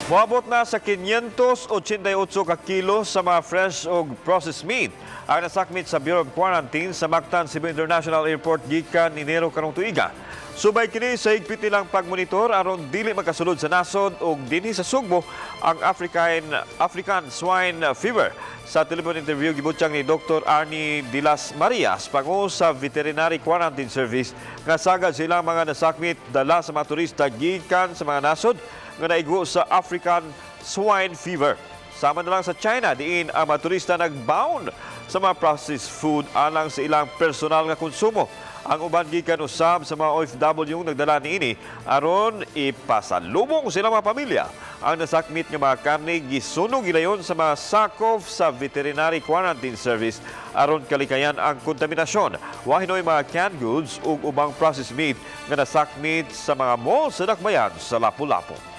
Moabot na sa 588 ka kilo sa mga fresh ug processed meat ang nasakmit sa Bureau of Quarantine sa Mactan Cebu International Airport gikan Enero karong tuiga. Subay kini sa higpit nilang pagmonitor aron dili makasulod sa nasod ug dinhi sa Sugbo ang African African Swine Fever. Sa telephone interview, gibutyag ni Dr. Arnie de las Marias, pangu sa Veterinary Quarantine Service, nga sagad silang mga nasakmit dala sa mga turista gikan sa mga nasod nga naigo sa African Swine Fever. Sama na lang sa China, diin ang mga turista nagbaon sa mga processed food alang sa ilang personal nga konsumo. Ang uban gikan usab sa mga OFW nagdala niini aron ipasalubong silang mga pamilya. Ang nasakmit nga mga karne gisunog gilayon sa mga sakop sa Veterinary Quarantine Service aron kalikayan ang kontaminasyon. Wa hinoy mga canned goods ug ubang processed meat nga nasakmit sa mga mall sa dakbayan sa Lapu-Lapu.